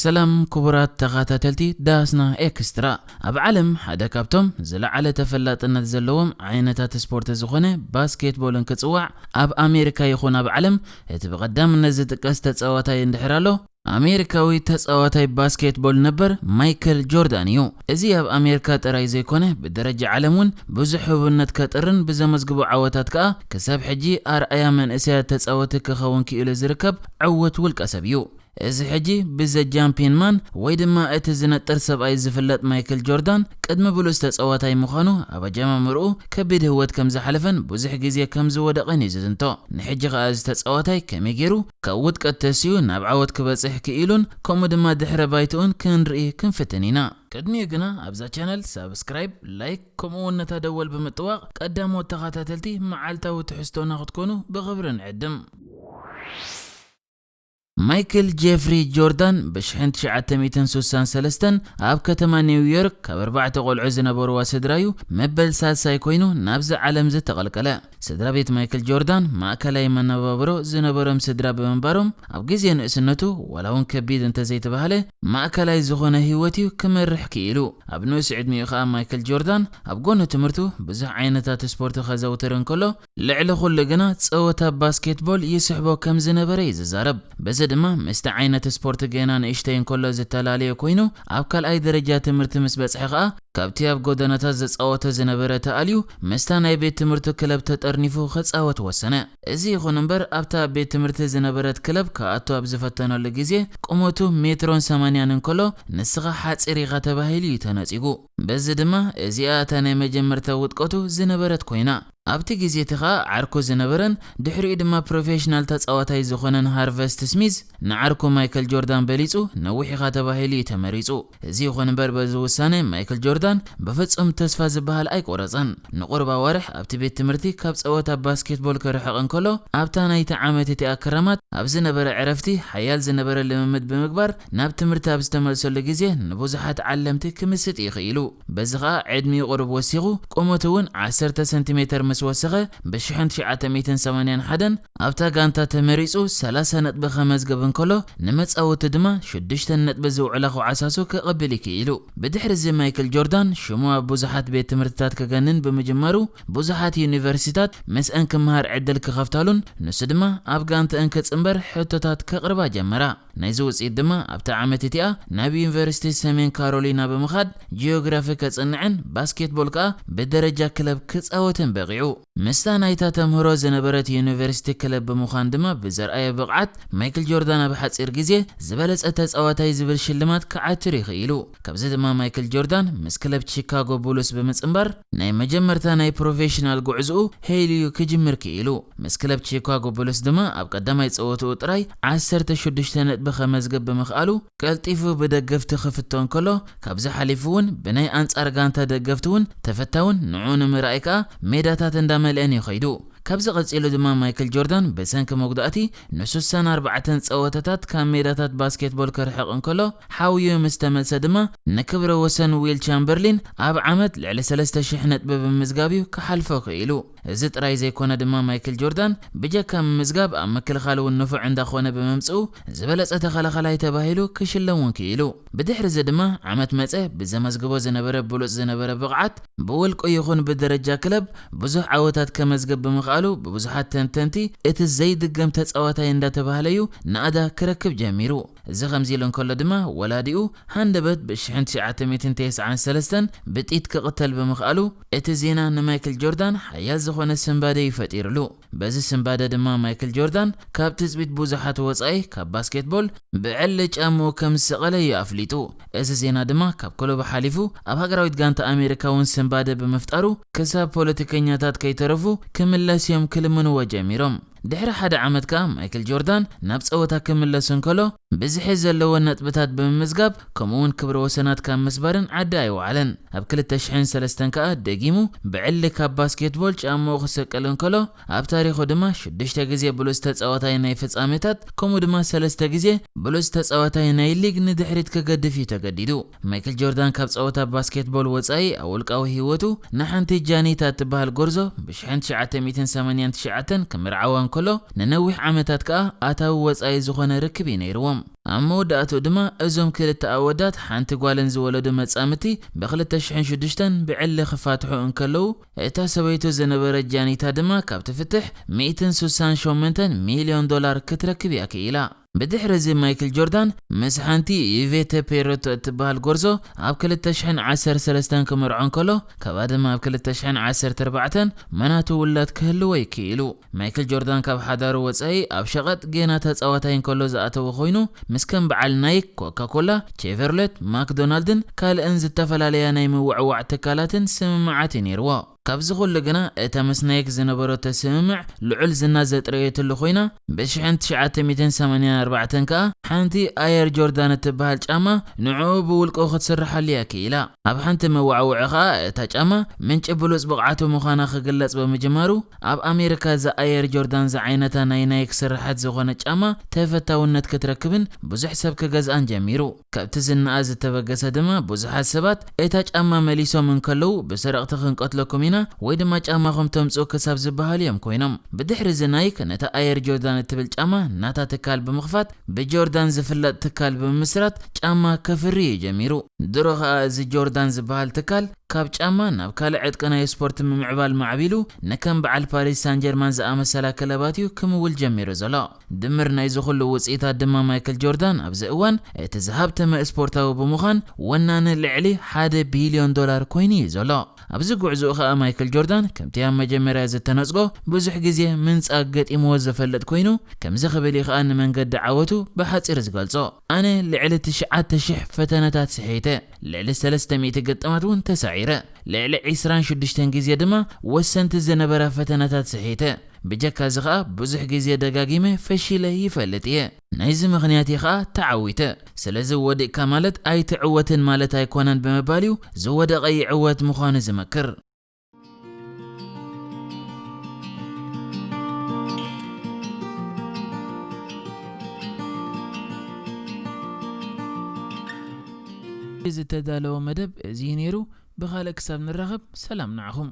ሰላም ክቡራት ተኸታተልቲ ዳስና ኤክስትራ። ኣብ ዓለም ሓደ ካብቶም ዝለዓለ ተፈላጥነት ዘለዎም ዓይነታት ስፖርት ዝኾነ ባስኬትቦል እንክጽዋዕ፣ ኣብ ኣሜሪካ ይኹን ኣብ ዓለም እቲ ብቐዳምነት ዝጥቀስ ተጻዋታይ እንድሕር ኣሎ፣ ኣሜሪካዊ ተጻዋታይ ባስኬትቦል ነበር ማይክል ጆርዳን እዩ። እዚ ኣብ ኣሜሪካ ጥራይ ዘይኮነ፣ ብደረጃ ዓለም እውን ብዙሕ ህቡብነት ከጥርን ብዘመዝግቦ ዓወታት ከኣ ክሳብ ሕጂ ኣርኣያ መንእሰያት ተጻወቲ ክኸውን ክኢሉ ዝርከብ ዕዉት ውልቀ ሰብ እዩ። እዚ ሕጂ ብዘ ጃምፒን ማን ወይ ድማ እቲ ዝነጥር ሰብኣይ ዝፍለጥ ማይክል ጆርዳን ቅድሚ ብሉጽ ተጻዋታይ ምዃኑ ኣብ ኣጀማምርኡ ከቢድ ህይወት ከም ዝሓለፈን ብዙሕ ግዜ ከም ዝወደቐን እዩ ዝዝንቶ። ንሕጂ ከኣ እዚ ተጻዋታይ ከመይ ገይሩ ካብ ውድቀት ተሲኡ ናብ ዓወት ክበጽሕ ክኢሉን ከምኡ ድማ ድሕረ ባይትኡን ክንርኢ ክንፍትን ኢና። ቅድሚኡ ግና ኣብዛ ቻነል ሳብስክራይብ፣ ላይክ ከምኡ እውን ነታ ደወል ብምጥዋቕ ቀዳሞት ተኸታተልቲ መዓልታዊ ትሕዝቶና ክትኮኑ ብኽብሪ ንዕድም። ማይክል ጄፍሪ ጆርዳን ብሽሕን ትሽዓተ ሚእትን ሱሳን ሰለስተን ኣብ ከተማ ኒውዮርክ ካብ ኣርባዕተ ቆልዑ ዝነበርዋ ስድራዩ መበል ሳልሳይ ኮይኑ ናብዚ ዓለም ዝተቐልቀለ። ስድራ ቤት ማይክል ጆርዳን ማእከላይ መነባብሮ ዝነበሮም ስድራ ብምንባሮም ኣብ ግዜ ንእስነቱ ዋላ እውን ከቢድ እንተዘይተባህለ ማእከላይ ዝኾነ ህይወት እዩ ክመርሕ ክኢሉ። ኣብ ንኡስ ዕድሚኡ ኸኣ ማይክል ጆርዳን ኣብ ጎኒ ትምህርቱ ብዙሕ ዓይነታት ስፖርት ከዘውትር እንከሎ ልዕሊ ኩሉ ግና ጸወታ ባስኬትቦል ይስሕቦ ከም ዝነበረ እዩ ዝዛረብ። በዚ ድማ ምስቲ ዓይነት ስፖርት ገና ንእሽተይ እንከሎ ዝተላለየ ኮይኑ ኣብ ካልኣይ ደረጃ ትምህርቲ ምስ በጽሐ ኸኣ ካብቲ ኣብ ጎደናታት ዝጻወቶ ዝነበረ ተኣልዩ ምስታ ናይ ቤት ትምህርቱ ክለብ ተጠርኒፉ ክጻወት ወሰነ። እዚ ይኹን እምበር ኣብታ ኣብ ቤት ትምህርቲ ዝነበረት ክለብ ክኣቱ ኣብ ዝፈተነሉ ግዜ ቁመቱ ሜትሮን ሰማንያን እንከሎ ንስኻ ሓጺር ኢኻ ተባሂሉ እዩ ተነጺጉ። በዚ ድማ እዚኣ እታ ናይ መጀመርታ ውድቀቱ ዝነበረት ኮይና ኣብቲ ግዜ እቲ ኸኣ ዓርኩ ዝነበረን ድሕሪኡ ድማ ፕሮፌሽናል ተጻዋታይ ዝኾነን ሃርቨስት ስሚዝ ንዓርኩ ማይክል ጆርዳን በሊጹ ነዊሕ ኢኻ ተባሂሉ እዩ ተመሪጹ። እዚ ይኹን እምበር በዚ ውሳነ ማይክል ጆርዳን ብፍጹም ተስፋ ዝበሃል ኣይቆረጸን። ንቑሩብ ኣዋርሕ ኣብቲ ቤት ትምህርቲ ካብ ጸወታ ባስኬትቦል ክርሕቕ እንከሎ ኣብታ ናይቲ ዓመት እቲኣ ክረማት ኣብ ዝነበረ ዕረፍቲ ሓያል ዝነበረ ልምምድ ብምግባር ናብ ትምህርቲ ኣብ ዝተመልሰሉ ግዜ ንብዙሓት ዓለምቲ ክምስጥ እዩ ክኢሉ። በዚ ኸኣ ዕድሚኡ ቁሩብ ወሲኹ ቁመቱ እውን ዓሰርተ ሰንቲሜተር ምስ ወሰኸ ብሽሕን ትሽዓተ ሚእትን ሰማንያን ሓደን ኣብታ ጋንታ ተመሪጹ ሰላሳ ነጥቢ ከመዝግብ እንከሎ ንመጻወቲ ድማ ሽዱሽተ ነጥቢ ዝውዕላ ኮዓሳሱ ክቕብል ይክኢሉ። ብድሕሪ እዚ ማይክል ጆርዳን ሽሙ ኣብ ብዙሓት ቤት ትምህርትታት ክገንን ብምጅማሩ ብዙሓት ዩኒቨርሲታት ምስአን ክመሃር ዕድል ክኸፍታሉን ንሱ ድማ ኣብ ጋንተአን ክጽንበር ሕቶታት ከቕርባ ጀመራ። ናይዚ ውጽኢት ድማ ኣብታ ዓመት እቲኣ ናብ ዩኒቨርሲቲ ሰሜን ካሮሊና ብምኻድ ጂኦግራፊ ከጽንዕን ባስኬትቦል ከኣ ብደረጃ ክለብ ክጻወትን በቒዑ። ምስታ ናይታ ተምህሮ ዝነበረት ዩኒቨርሲቲ ክለብ ብምዃን ድማ ብዘርኣዮ ብቕዓት ማይክል ጆርዳን ኣብ ሓጺር ግዜ ዝበለጸ ተጻዋታይ ዝብል ሽልማት ክዓትር ይኽኢሉ። ካብዚ ድማ ማይክል ጆርዳን ምስ ክለብ ቺካጎ ቡሉስ ብምጽንባር ናይ መጀመርታ ናይ ፕሮፌሽናል ጉዕዝኡ ሄልዩ ክጅምር ክኢሉ። ምስ ክለብ ቺካጎ ቡሉስ ድማ ኣብ ቀዳማይ ጸወትኡ ጥራይ ዓሰርተ ሽዱሽተ ነጥቢ ከመዝግብ ብምኽኣሉ ቀልጢፉ ብደገፍቲ ክፍቶ እንከሎ ካብዚ ሓሊፉ እውን ብናይ ኣንጻር ጋንታ ደገፍቲ እውን ተፈታውን ንዕኡ ንምርኣይ ከኣ ሜዳታት እንዳመልአን እዩ ኸይዱ። ካብዚ ቀጺሉ ድማ ማይክል ጆርዳን ብሰንኪ መጉዳእቲ ንሱሳን ኣርባዕተን ጸወታታት ካብ ሜዳታት ባስኬትቦል ክርሕቕ እንከሎ ሓውዩ ምስ ተመልሰ ድማ ንክብረ ወሰን ዊል ቻምበርሊን ኣብ ዓመት ልዕሊ ሰለስተ ሽሕ ነጥቢ ብምምዝጋብ እዩ ክሓልፎ ክኢሉ። እዚ ጥራይ ዘይኮነ ድማ ማይክል ጆርዳን ብጀካ ምምዝጋብ ኣብ ምክልኻል እውን ንፉዕ እንዳኾነ ብምምጽኡ ዝበለጸ ተኸላኸላይ ተባሂሉ ክሽለም እውን ክኢሉ። ብድሕሪ እዚ ድማ ዓመት መጸ ብዘመዝግቦ ዝነበረ ብሉጽ ዝነበረ ብቕዓት ብውልቁ ይኹን ብደረጃ ክለብ ብዙሕ ዓወታት ከመዝግብ ብምኽኣሉ ብብዙሓት ተንተንቲ እቲ ዘይድገም ተጻዋታይ እንዳተባህለ እዩ ናእዳ ክረክብ ጀሚሩ። እዚ ከምዚ ኢሉ እንከሎ ድማ ወላዲኡ ሃንደበት ብሽሕን ትሽዓተ ሚእትን ተስዓን ሰለስተን ብጥይት ክቕተል ብምኽኣሉ እቲ ዜና ንማይክል ጆርዳን ሓያል ዝኾነ ስንባደ እዩ ፈጢርሉ። በዚ ስንባደ ድማ ማይክል ጆርዳን ካብ ትጽቢት ብዙሓት ወጻኢ ካብ ባስኬትቦል ብዕሊ ጫምኡ ከም ዝሰቐለ እዩ ኣፍሊጡ። እዚ ዜና ድማ ካብ ክለቡ ሓሊፉ ኣብ ሃገራዊት ጋንታ ኣሜሪካ እውን ስንባደ ብምፍጣሩ ክሳብ ፖለቲከኛታት ከይተረፉ ክምለስ እዮም ክልምንዎ ጀሚሮም። ድሕሪ ሓደ ዓመት ከኣ ማይክል ጆርዳን ናብ ጸወታ ክምለስ እንከሎ ብዝሒ ዘለዎ ነጥብታት ብምምዝጋብ ከምኡ እውን ክብረ ወሰናት ካብ ምስባርን ዓዲ ኣይወዓለን። ኣብ ክልተ ሽሕን ሰለስተን ከኣ ደጊሙ ብዕሊ ካብ ባስኬትቦል ጫምኡ ክሰቅል እንከሎ ኣብ ታሪኹ ድማ ሽዱሽተ ግዜ ብሉጽ ተጻዋታይ ናይ ፍጻሜታት ከምኡ ድማ ሰለስተ ግዜ ብሉጽ ተጻዋታይ ናይ ሊግ ንድሕሪት ክገድፍ እዩ ተገዲዱ። ማይክል ጆርዳን ካብ ጸወታ ባስኬትቦል ወጻኢ ኣብ ውልቃዊ ህይወቱ ንሓንቲ ጃኒታ እትበሃል ጎርዞ ብሽሕን ትሽዓተ ሚእትን ሰማንያን ትሽዓተን ክምርዓዋ እንከሎ ንነዊሕ ዓመታት ከኣ ኣታዊ ወጻኢ ዝኾነ ርክብ እዩ ነይርዎም። ኣብ መወዳእትኡ ድማ እዞም ክልተ ኣወዳት ሓንቲ ጓልን ዝወለዱ መጻምቲ ብ2006 ብዕሊ ክፋትሑ እንከለዉ፣ እታ ሰበይቱ ዝነበረት ጃኒታ ድማ ካብ ትፍትሕ ሚእትን ስሳን ሸሞንተን ሚልዮን ዶላር ክትረክብ እያ ክኢላ። ብድሕሪ እዚ ማይክል ጆርዳን ምስ ሓንቲ ዩቬተ ፔሮቶ እትበሃል ጎርዞ ኣብ ክልተ ሽሕን ዓሰርተ ሰለስተን ክምርዖ እንከሎ፣ ካብኣ ድማ ኣብ ክልተ ሽሕን ዓሰርተ ኣርባዕተን መናቱ ውላድ ክህልዎ ይክኢሉ። ማይክል ጆርዳን ካብ ሓዳሩ ወጻኢ ኣብ ሸቐጥ ጌና ተጻዋታይ እንከሎ ዝኣተወ ኮይኑ፣ ምስ ከም በዓል ናይክ፣ ኮካ ኮላ፣ ቼቨርሌት፣ ማክዶናልድን ካልእን ዝተፈላለያ ናይ ምውዕዋዕ ትካላትን ስምምዓት እዩ ነይርዎ። ካብዚ ኩሉ ግና እታ ምስ ናይክ ዝነበረቶ ስምምዕ ልዑል ዝና ዘጥረየትሉ ኮይና፣ ብ1984 ከኣ ሓንቲ ኣየር ጆርዳን እትበሃል ጫማ ንዕኡ ብውልቁ ክትስርሓሉ እያ ክኢላ። ኣብ ሓንቲ መዋዕውዒ ከኣ እታ ጫማ ምንጪ ብሉጽ ብቕዓቱ ምዃና ክግለጽ ብምጅማሩ፣ ኣብ ኣሜሪካ እዛ ኣየር ጆርዳን ዝዓይነታ ናይ ናይክ ስርሓት ዝኾነ ጫማ ተፈታውነት ክትረክብን ብዙሕ ሰብ ክገዝኣን ጀሚሩ። ካብቲ ዝናኣ ዝተበገሰ ድማ ብዙሓት ሰባት እታ ጫማ መሊሶም እንከለዉ ብሰረቕቲ ክንቀትለኩም ኢና ወይ ድማ ጫማኹም ተምጽኡ ክሳብ ዝበሃሉ እዮም ኮይኖም። ብድሕሪ እዚ ናይክ ነታ ኣየር ጆርዳን እትብል ጫማ ናታ ትካል ብምኽፋት ብጆርዳን ዝፍለጥ ትካል ብምምስራት ጫማ ከፍሪ እዩ ጀሚሩ። ድሮ ኸኣ እዚ ጆርዳን ዝበሃል ትካል ካብ ጫማ ናብ ካልእ ዕጥቂ ናይ ስፖርት ምምዕባል ማዕቢሉ ንከም በዓል ፓሪስ ሳን ጀርማን ዝኣመሰላ ክለባት እዩ ክምውል ጀሚሩ ዘሎ። ድምር ናይዚ ኩሉ ውጽኢታት ድማ ማይክል ጆርዳን ኣብዚ እዋን እቲ ዝሃብተመ ስፖርታዊ ብምዃን ወናኒ ልዕሊ ሓደ ቢልዮን ዶላር ኮይኑ እዩ ዘሎ። ኣብዚ ጉዕዞኡ ኸኣ ማይክል ጆርዳን ከምቲ ኣብ መጀመርያ ዝተነጽጎ ብዙሕ ግዜ ምንጻግ ገጢምዎ ዝፈልጥ ኮይኑ ከምዚ ክብል እዩ ኸኣ ንመንገዲ ዓወቱ ብሓጺር ዝገልጾ። ኣነ ልዕሊ ትሽዓተ ሽሕ ፈተነታት ስሒተ፣ ልዕሊ ሰለስተ ሚእቲ ግጥማት እውን ተሳዒረ። ልዕሊ ዕስራን ሽዱሽተን ግዜ ድማ ወሰንቲ ዝነበራ ፈተነታት ስሒተ። ብጀካ እዚ ኸኣ ብዙሕ ግዜ ደጋጊመ ፈሺለ ይፈልጥ እየ። ናይዚ ምኽንያት እዩ ኸኣ ተዓዊተ። ስለዚ ወዲቕካ ማለት ኣይትዕወትን ማለት ኣይኮነን ብምባል እዩ ዝወደቐ ይዕወት ምዃኑ ዝመክር። ዝተዳለወ መደብ እዚ እዩ ነይሩ። ብኻልእ ክሳብ ንራኸብ ሰላም ንዓኹም።